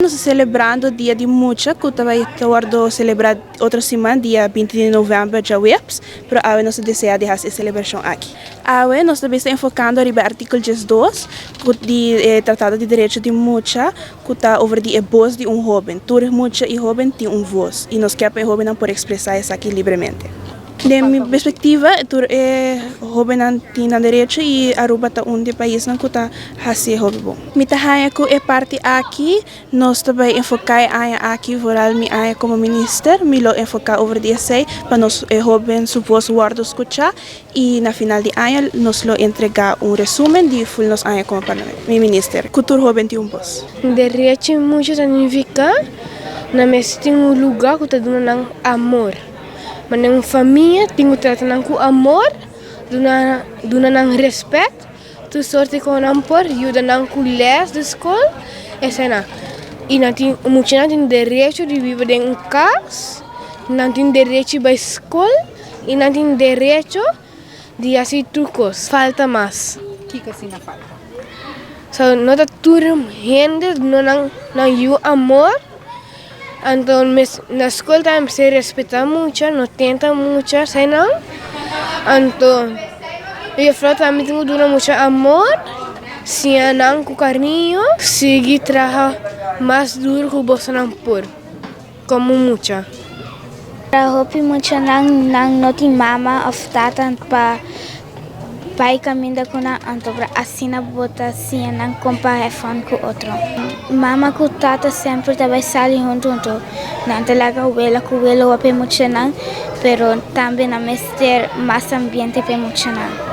nos ta celebrando Dia di Mucha, cu ta bay wordo celebra otro siman, dia 20 di november, diahuebs, pero awe nos a desea di haci e celebracion aki. Awe nos tambe ta enfocando riba articulo 12 di Tratado di Derecho di Mucha, cu ta over di e voz di un hoben. Tur mucha y hoben tin un voz y nos kier pa e hobennan por expresa esaki libremente. Den mi perspectiva, tur e hobennan tin derecho y Aruba ta un di e paisnan cu ta haci hopi bon. Mi ta haya cu e parti aki, nos tambe enfoca aña aki, vooral mi aña como minister, mi lo enfoca over di esey, pa nos e hoben su voz wordo scucha y na final di aña nos lo entrega un resumen di full nos aña como mi minister. Cu tur hoben tin un voz. Derecho mucha significa nan mester tin un lugar cu ta duna nan amor. Mas un famia tin cu trata nan cu amor, duna nan respet, tur sorto cu nan por, yuda nan cu les di scol, esey nan. Y nan tin, mucha nan tin derecho di biba den un cas, nan tin derecho di bay scol y nan tin derecho di haci tur cos. Falta mas. Kico asina falta? So, no ta tur hende no nan nan yiu amor. Anto, na scol tambe se respeta mucha, no tenta mucha, esey nan. Anto, juffrouw tambe tin cu duna mucha amor, siña nan cu cariño, sigui traha mas duro cu boso por, como mucha. Hopi mucha nan nan no tin mama of tata pa bay caminda cu nan, anto asina bo ta siña nan con pa have fun cu otro. Mama cu tata semper ta bay sali hunto hunto. Nan ta laga wela cu welo pa mucha nan, pero tambe nan mester mas ambiente pa mucha nan.